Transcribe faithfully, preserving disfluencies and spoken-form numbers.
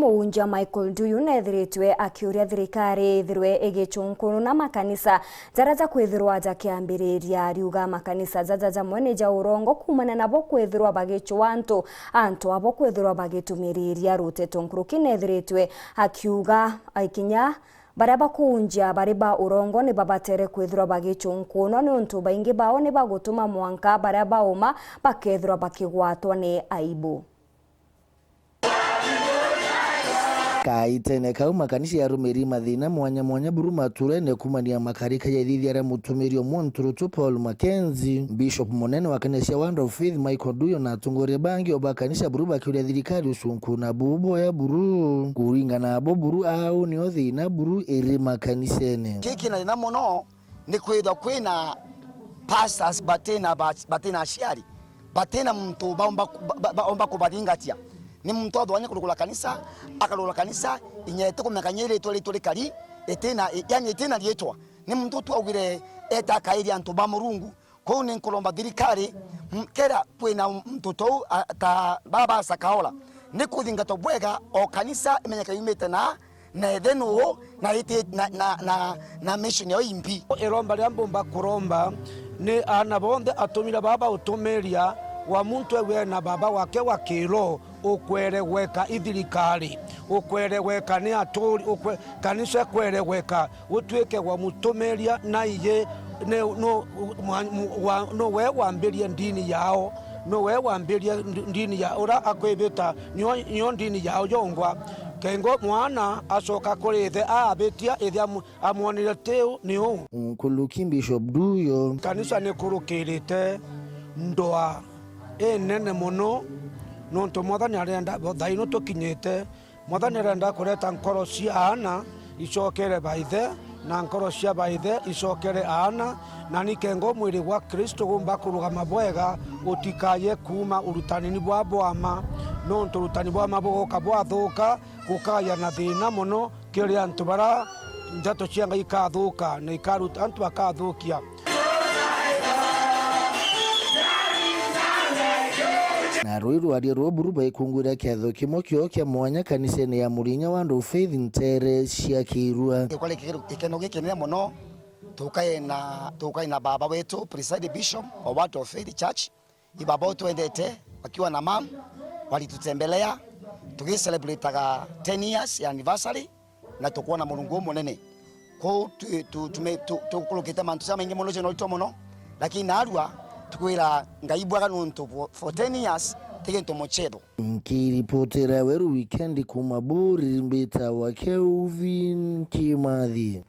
Muunjia Michael Nduyu neethiritwe akiuria thirikari ithirwe igicunkuna makanisa jaria jakwithirwa jakiambiriria. Ariuga makanisa jaja jamwe ni ja urongo kuumania nabo kwithirwa bagicua antu, antu abo kwithirwa bagitumiriria ruteto. Nkuruki neethiritwe akiuga ikinya baria bakuunjia bari ba urongo ni babatere kwithirwa bagicunkunwa, niuntu baingi bao ni bagutuma mwanka baria bauma bakethirwa bakigwatwa ni aibu. Kaitene kau, makanisa ya arumiri mathina mwanya mwanya buru maturene kumania makarika ya ithithia ria mutumiri o muntu rutu Paul Mackenzie, Bishop munene wa kanisa ya Word of Faith Michael Nduyu na atongoria bangi o ba kanisa buru bakiuria thirikari ucunkuna buboya buru. Kuringana nabo buru au nio thina buru iri makanisene. Giki na thina mono ni kwithwa kwina pastors batina ba-, batina aciari, batina muntu baomba ku-, ba-, ba-, baomba kubathingatia. Ni muntu athwanya kurugura kanisa, akarugura kanisa, inya itikumenya kinya iritwa ritu rikari, itina, i-, yani itina riitwa. Ni muntu tu augire eta akairia antu ba Murungu. Kwou ni nkuromba thirikari, m-, kera kwina muntu tou, a, ta baba Sakaola, ni kuthingatwa bwega o kanisa imenyeka yumite na, na ithe nuu, na iti-, na, na, na, na mission yao imbi. Iromba ria mbumba kuromba ni aana bonthe atumire baba utumiria wa muntu ewe na baba wake wa kiroho ukweregweka i thirikari, ukweregweka ni aturi, ukwe-, kanisa ikweregweka. Gutuike gwa mutumiria na iji ni, nu, mwa-, mu-, wa, nu we wambirie ndini yao, nu we wambirie ndi-, ndini ya uria akwibita nio, nio ndini yao yongwa. Kengo mwana acoka kuri ithe aabitia, ithe amu-, amwonire tiu ni uu. Nkuluki Bishop Nduyu. Kanisa ni kurukirite ndwaa inene mono, nontu Mwathani arenda thaino tukinyite Mwathani arenda kureta nkoro cia aana icokere baithe, na nkoro cia baithe icokere aana, na nikengo mwiri gwa Kristo gumba kurugama bwega, utikaye kuuma urutanini bwa bwama, nontu urutani bwama bugoka bwathuka, gukaya na thina mono kiri antu bara nteto cia Ngai ikathuka na ikaruta antu bakathukia. Na rui rwaria rwo buru baikungwira kiatho kimwe kio kia mwanya kanisene ya Murinya wa Andũ Faith ntere cia Kiirua. Gikwa gikeno gikinene mono, tukae na, tukae na baba wetu, Preside Bishop wa Word of Faith Church, ni baba utwendete, wakiwa na mam, walitutembelea, tugicelebrataga ten years ya anniversary, na tukwona Murungu umunene. Kwou tu-, tu-, tume-, tu-, tukurukite mantu jamaingi mono, jena urito mono, lakini narua tukwira Ngai bwega nontu for, for ten years ti gintu muchetho. Nkiripotera Weru Weekend kuma Buri, mbitawa Kelvin Kimathi.